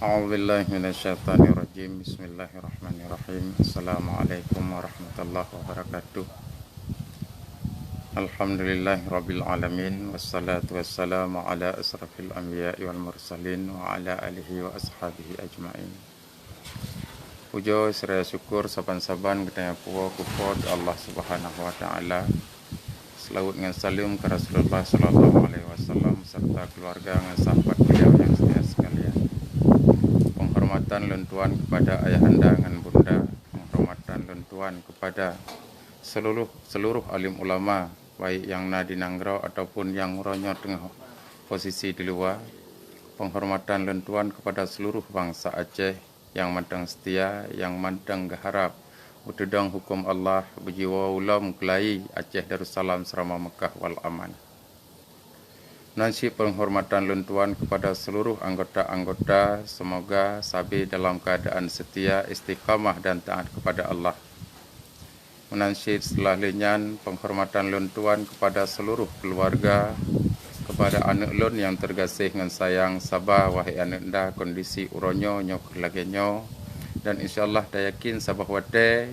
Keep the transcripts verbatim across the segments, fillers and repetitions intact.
A'udzubillahi minasyaitonirrajim. Bismillahirrahmanirrahim. Assalamualaikum warahmatullahi wabarakatuh. Alhamdulillahirabbilalamin. Wassalatu wassalamu ala asrafil anbiya'i wal mursalin wa ala alihi wa ashabihi ajmain. Pujoe serta syukur saban-saban geutanyoe puwoe keu Po teu Allah Subhanahu wa Ta'ala. Seulaweuet ngon saleuem keu Rasulullah sallallahu alaihi wasallam serta keuluwarga ngon sahabat beliau nyang seutia sekalian. Penghormatan lôn tuan kepada ayahanda ngon bunda, penghormatan lôn tuan kepada seluruh, seluruh alim ulama, baik nyang na di nanggroe ataupun nyang uroe nyoe teungoh posisi di luwa. Penghormatan lôn tuan kepada seluruh bansa Aceh nyang mantong seutia, nyang mantong geuharab beuteudong huköm Allah, beujiwoe ulom keulayi Aceh Darussalam Seuramoe Meukah wal Aman. Nan cit penghormatan lôn tuan kepada seluruh anggota-anggota, semoga sabe dalam keadaan seutia, istiqamah dan taat kepada Allah. Meunan cit setelah lheueh nyan, penghormatan lôn tuan kepada seluruh keuluwarga, kepada aneuëk lôn nyang teugaséh ngon sayang, saba wahai aneuëk nda, kondisi uroe nyoe nyoe keuh lagée nyoe, dan insya Allah tayakin saboh watée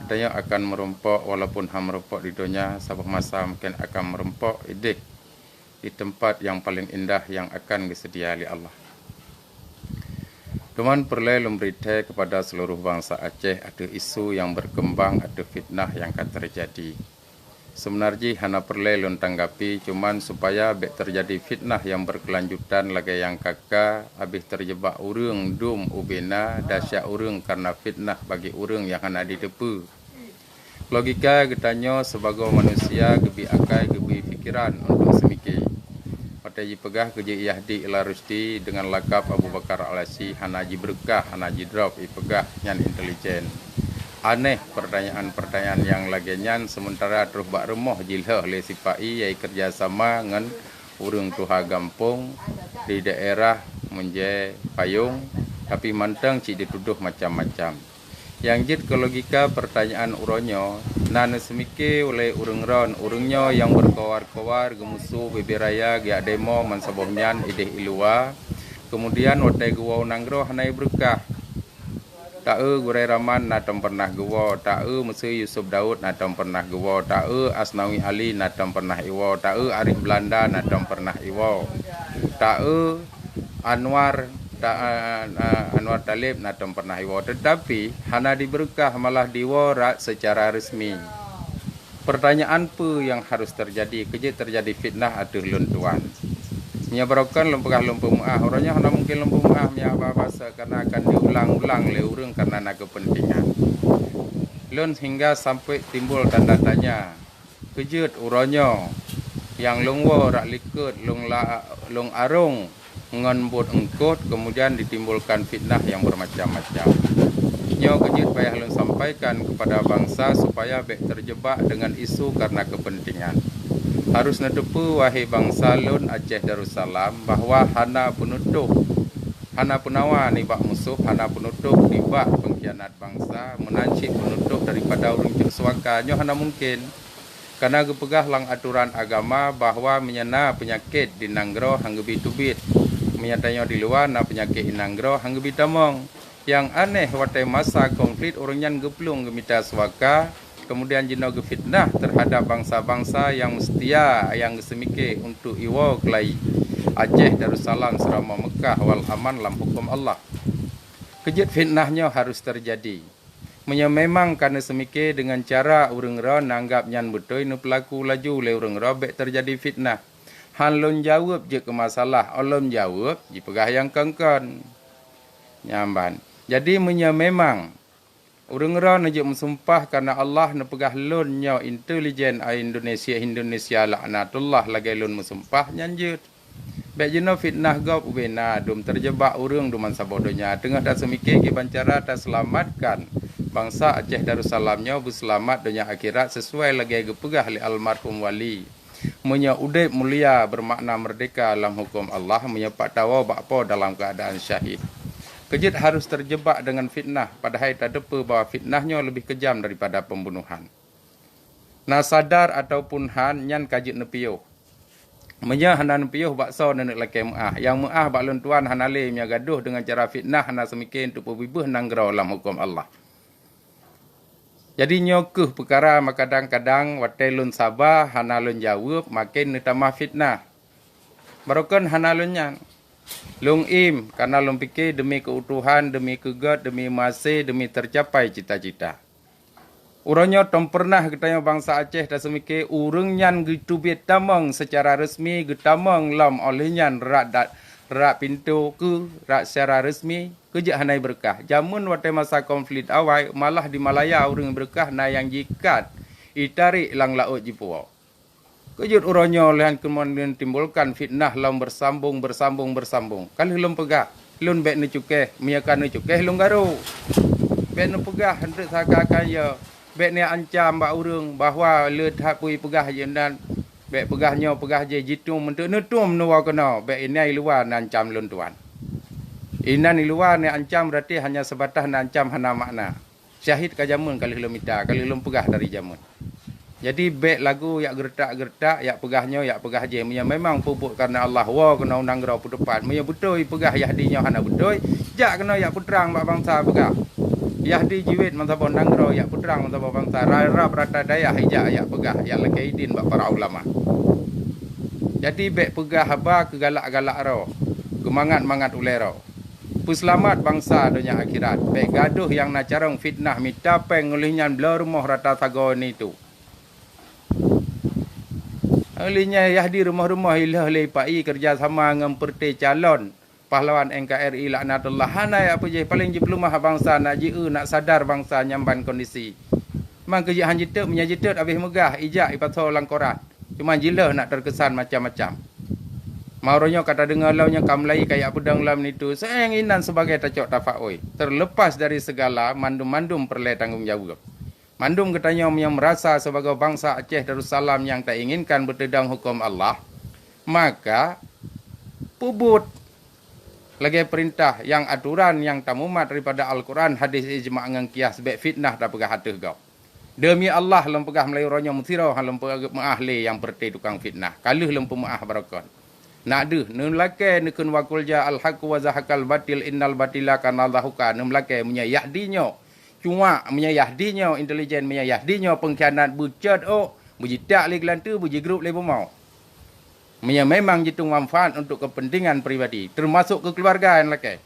geutanyoe akan meurumpok, walaupun hana meurumpok di donya, saboh masa mungken akan meurumpok ideh di teumpat nyang paleng indah nyang akan geuseudia lé Allah. Teuma peureulée lôn bri thée kepada seluruh bansa Aceh ateueh isu nyang berkembang ateueh fitnah nyang ka teujadi. Seubeuna jih hana peureulée lôn tanggapi, cuman supaya bék teujadi fitnah nyang berkelanjutan lagée nyang ka-ka, habéh teujeubak ureuëng dum ubena, dasya ureuëng kareuna fitnah bagi ureuëng nyang hana jiteupeue. Logika geutanyoe sibagoe manusia geubri akai, geubri pikeran untuk seumike. Watée jipeugah keu Yahdi ila Rusdi deungon lakab Abu Bakar Al-Asyik hana jibeureukah, hana jidrop, jipeugah nyan intelijen. Aneh peurtanyaan-peurtanyaan nyang lagée nyan, seumeuntara troh bak rumoh jilhoh lé sipa-i, yai keureuja sama ngon ureuëng tuha gampông di daerah Meunjée Payong, tapi mantong cit jitudôh macam-macam. Nyang jeuet keu logika peurtanyaan uroe nyoe, na neuseumike ulée ureuëng ron, ureuëng nyoe nyang beukoar-koar geumusoh bubé raya geujak demo meusaboh nyan ideh i luwa, keumudian watée geuwoe u nanggroe hana jibeureukah. Taeu Gurée Raman na tom pernah geuwoe, taeu Meusé Yusuf Daud na tom pernah geuwoe, taeu Asnawi Ali na tom pernah iwoe, taeu Arif Belanda na tom pernah iwoe, taeu Anwar ta-, eh, eh, Anwar Talib na tom pernah iwoe, teutapi hana dibeureukah, malah diwoe rat seucara resmi. Peurtanyaan peue nyang harôh teujadi keu jeuet teujadi fitnah ateueh lôn tuan? Meunyoe barokon lôn peugah lôn peumeuáh, uroe nyoe hana mungken lôn peumeuáh meunyoe haba-haba sa kareuna akan diulang-ulang lé ureuëng kareuna na keupeuntengan. Lôn sehingga sampoe timbul tanda tanya, keu jeuet uroe nyoe nyang lôn woe rak likot lôn la-, lôn arong ngon buet eungkot, keumudian ditimbulkan fitnah nyang beumacam-macam. Nyoe keu jeuet payah lôn sampaikan keupada bansa supaya bék teujeubak deungon isu kareuna keupeuntengan. Harôh neuteupeue, wahé bansa lôn Aceh Darussalam, bahwa hana peunutôb, hana peunawa nibak musoh, hana peunutôb nibak peungkhianat bansa, meunan cit peunutôb daripada ureuëng cok suaka. Nyoe hana mungken. Kareuna geupeugah lam atoran agama bahwa meunyoe na peunyakét di nanggroe han geubi teubiet, meunyoe tanyoe di luwa na peunyakét di nanggroe han geubi tamong. Nyang aneh, watée masa konflik ureuëng nyan geuplueng geumita suaka, keumudian jinoe geufitnah teuhadab bansa-bansa nyang meuseutia nyang geuseumike untuk iwoe keulayi Aceh Darussalam Seuramoe Meukah wal Aman lam huköm Allah. Keu jeuet fitnah nyoe harôh teujadi. Meunyoe memang ka neuseumike deungon cara ureuëng ron neunanggab nyan beutôi, neupeulaku laju lé ureuëng ron bék teujadi fitnah. Han lôn jaweueb jeuet keu masalah, óh lôn jaweueb jipeugah nyang kon-kon. Nyan ban. Jadi meunyoe memang ureuëng ron neujeuet meusumpah kareuna Allah neupeugah lôn nyoe intelijen Indonesia, Indonesia laknatullah lagée lôn meusumpah, nyan jeuet. Bék jinoe fitnah gob ubena, dum teujeubak ureuëng dum saboh donya. Teungoh taseumike kiban cara taseulamatkan bansa Aceh Darussalam nyoe beuseulamat donya akhirat sisuai lagée geupeugah lé almarhum Wali. Meunyoe udeb mulia beumakna meurdeka lam huköm Allah, meunyoe pat tawoe bak Po dalam keuadaan syahid. Keu jeuet harôh teujeubak deungon fitnah, padahai tateupeue bahwa fitnah nyoe leubeh keujam daripada peumbunohan. Na sadar ataupun han, nyan ka jeuet neupiôh. Meunyoe hana neupiôh bak soe neuneuk lakée meuáh, nyang meuáh bak lôn tuan hana lé meunyoe gadoh deungon cara fitnah hana seumiké untuk peubibeuh nanggroe lam huköm Allah. Jadi nyoe kheueh peukara ma kadang-kadang watée lôn saba hana lôn jaweueb, maken neutamah fitnah. Barokon hana lôn nyan. Lôn im, kana lôn pike deumi keutuhan, deumi keugét, deumi meuhase, deumi teucapai cita-cita. Uroe nyoe tom peureunah geutanyoe bansa Aceh taseumiké ureuëng nyan geuteubiet tamong seucara resmi, geutamong lom óh lheueh nyan rak dat-, rak pintoe keu rak seucara resmi, keujeuet hana ibeureukat. Jameun watée masa konflik awai, malah di Malaya ureuëng ibeureukat na nyang jikat, itarek lam laôt jipuwoe. Keujeuet uroe nyoe lheueh keumeun timbulkan fitnah lom beusambong, beusambong, beusambong. Ka lheueh lôn peugah, lôn bék neucukéh, meunyoe ka neucukéh lôn garô. Bék neupeugah eunteuk saka-saka ya, bék neuancam bak ureuëng bahwa le that peue peugah jih nan, bék peugah nyoe peugah jih, jitum eunteuk neutum neuwoe keunoe, bék inan i luwa neuancam lôn tuan. Inan i luwa neuancam berarti hanya seubatas neuancam hana makna. Syahid ka jameun ka lheueh lôn mita, ka lheueh lôn peugah dari jameun. Jadi bék lagu yak geuretak-geuretak, yak peugah nyoe, yak peugah jih. Meunyoe memang peubuet kareuna Allah, woe keunoe u nanggroe peuteupat. Meunyoe beutôi peugah Yahdi nyoe hana beutôi, jak keunoe yak peutrang bak bansa peugah. Yahdi jiwet meusaboh nanggroe yak peutrang meusaboh bansa, rab-rab rata dayah ijak yak peugah, yak lakée idin bak para ulama. Jadi bék peugah haba keugalak-galak droe, keumangat-mangat ulée droe. Peuseulamat bansa donya akhirat. Bék gadoh nyang na carông fitnah mita péng, ulih nyan bloe rumoh rata sagoe nitu. Ulih nyan Yahdi rumoh-rumoh ilheueh lé pai keureuja sama ngon peureuté calon pahlawan N K R I laknatullah. Hana yak peujih, paléng jipeuleumah bansa, nak jieu, nak sadar bansa nyang ban kondisi. Mang keujeuet han jiteuet, meunyoe jiteuet habéh meugah, ijak ipasoe lam koran. Cuma jilheueh nak teurkeusan macam-macam. Maro nyoe ka tadeungoe lom nyang ka mulai kaya peudong lom nitu, seuéng inan sebagai tacok tafaoi, terlepas dari segala mandum-mandum peureulée tanggong jaweueb. Mandum geutanyoe nyang meurasa sibagoe bansa Aceh Darussalam nyang tainginkan beuteudong huköm Allah, maka peubuet lagée peurintah nyang atoran nyang tamumat daripada Al-Quran, hadis, ijma ngon kias, bék fitnah tapeugah ateueh gob. Deumi Allah lôn peugah meulayeue uroe nyoe meusidroe han lôn peugah meuáh lé nyang peureuté tukang fitnah, ka lheueh lôn peumeuáh barokon. Nak deuh, neulakée neukheun wa qul ja'al haqqu wa zahaqal batil innal batila kana zahuqa, neumeulakée meunyoe Yahdi nyoe cuak, meunyoe Yahdi nyoe intelijen, meunyoe Yahdi nyoe peungkhianat, beucot ôk, beujitak lé geulanteue, beujigrôp lé bumoe. Meunyoe memang jitueng manfaat untuk kepentingan pribadi, teumasok keu keuluwarga nyang lakée.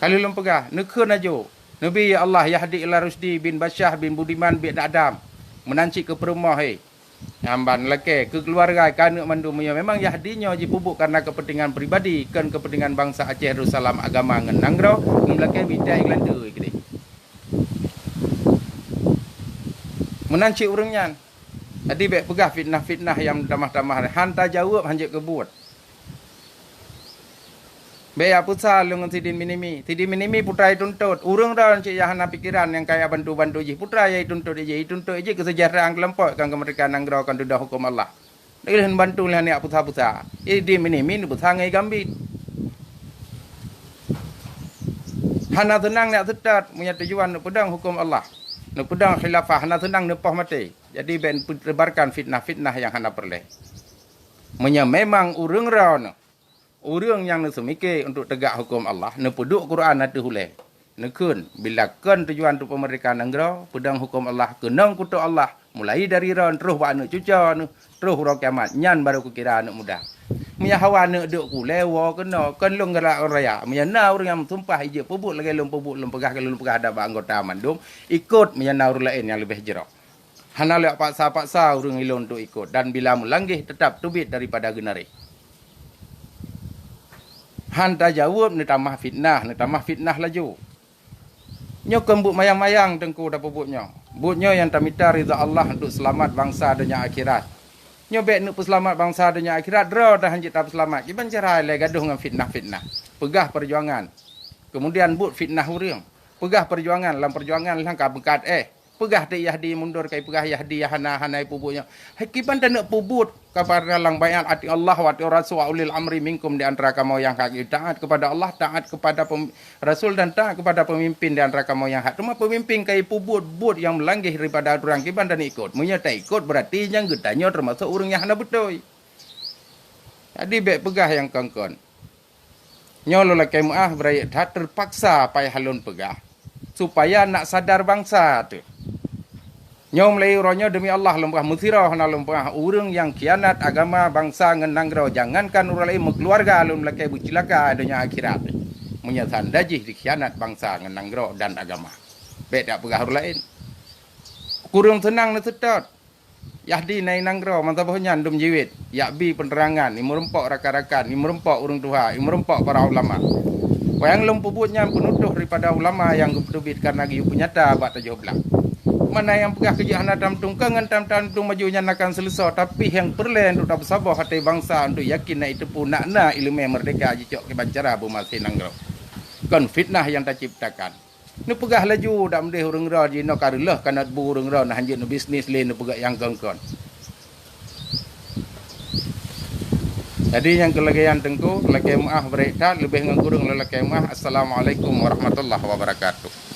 Ka lheueh lôn peugah, neukheun laju, Nabi ya Allah Yahdi ila Rusdi bin Basyah bin Budiman bin Adam, meunan cit keu peurumoh, he. Nyang ban lakée keu keuluwarga, keu aneuk mandum, meunyoe memang Yahdi nyoe jipeubuet kareuna kepentingan pribadi, kon kepentingan bansa Aceh Darussalam, agama ngon nanggroe, neumeulakée mita ié geulanteue keudeh. Meunan cit ureuëng nyan. Jadi bék peugah fitnah-fitnah nyang tamah-tamah, han tajaweueb han jeuet keubuet. Bék ya peusa lôn ngon sidin minimi. Sidin minimi putra ituntot. Ureuëng droe cit nyang hana pikeran nyang kaya bantu-bantu jih. Putra ya ituntot ijih. Ituntot ijih keuseujahteuraan keulompok, kon keumeurdekaan nanggroe, kon tudoh huköm Allah. Lheueh bantu lé aneuk peusa-peusa. Sidin minimi neupeusa ngon ié gambit. Hana seunang neuk seutôt meunyoe tujuan neuk peudong huköm Allah. Neuk peudong khilafah, hana seunang neupoh maté. Jadi bék neupeutebarkan fitnah-fitnah nyang hana peureulée. Meunyoe memang ureuëng droe nyoe, ureuëng nyang neuseumiké untuk teugak huköm Allah, neupeuduek Quran ateueh ulée, neukheun, bila kon tujuan untuk peumeurdeka nanggroe, peudong huköm Allah, keunong kutok Allah, mulai dari droe neuh troh bak aneuk cuco neuh, troh uroe kiamat, nyan barô kukira aneuk muda. Meunyoe hawa aneuk duek kulée woe keunoe, kon lôn galak raya. Meunyoe na ureuëng nyang meusumpah ijeuet peubuet lagée lôn peubuet, lôn peugah, lôn peugah dan bak anggota mandum, ikot meunyoe na ureuëng laén nyang leubeh jroh. Hana lé paksa-paksa ureuëng ilôn untuk ikot, dan bila meulanggeh teutap teubiet daripada geunarek. Han tajaweueb neutamah fitnah, neutamah fitnah laju. Nyoe kon buet mayang-mayang Teungku tapeubuet nyoe. Buet nyoe nyang tamita ridha Allah untuk seulamat bansa donya akhirat. Nyoe bék neuk peuseulamat bansa donya akhirat, droe dah han jeuet tapeuseulamat. Kiban cara lé gadoh ngon fitnah-fitnah. Peugah peujuangan. Kemudian buet fitnah ureuëng. Peugah peujuangan, lam peujuangan lheueh ka meukat éh. Peugah teuk Yahdi mundur, kai peugah Yahdi hana, hana peubuet nyoe. Hai kiban taneuk peubuet kepada lam bayat, "Ati'ullah wa ati'ur rasul wa ulil amri minkum," di antara kamoe nyang hak taat kepada Allah, taat kepada pem-, Rasul dan taat kepada pemimpin di antara kamoe nyang hak. Teuma pemimpin kai peubuet buet nyang meulanggeh daripada aturan, kiban taneuk ikot. Meunyoe taikot, berarti nyang geutanyoe termasuk ureuëng nyang hana beutôi. Jadi bék peugah nyang kon-kon. Nyoe lôn lakée meuáh beurayeuk that, teupaksa payah lôn peugah, supaya nak sadar bansa teuh. Nyoe meulayeue uroe nyoe, demi Allah lôn peugah, meusidroe hana lôn peugah, ureuëng nyang khianat agama, bansa ngon nanggroe, jangankan ureuëng laén, meukeuluwarga lôn lakée beuceulaka donya akhirat, meunyoe seunda jih dikhianat bansa ngon nanggroe dan agama. Bék tapeugah ureuëng laén. Kureueng seunang neuseutôt. Yahdi na i nanggroe, masa boh nyan dum jiwét, jak bi peuneurangan, i meurumpok rakan-rakan, i meurumpok ureuëng tuha, i meurumpok para ulama. Wayang lôn peubuet nyan peunutoh daripada ulama nyang geupeuteubiet kareuna geuyue peunyata bak tujoh blaih. Mana nyang peugah keu jih hana tam tungkang ngon tam-tam tung maju nyan akan seuleusoe, tapi nyang peureulée untuk tapeusaboh até bansa untuk yakin na iteupeue nak na ileumé meurdehka jicok kiban cara beumaséh nanggroe. Kon fitnah nyang taciptakan. Neupeugah laju dak meudeh ureuëng droe jinoe ka reuloh, ka na bu ureuëng droe, na hanjeuet neubisnis lé, neupeugah nyang kon-kon. Jadi nyang keulagée nyan Teungku, lakée meuáh beurayeuk that, leubeh ngon kureueng lôn lakée meuáh. Assalamualaikum warahmatullahi wabarakatuh.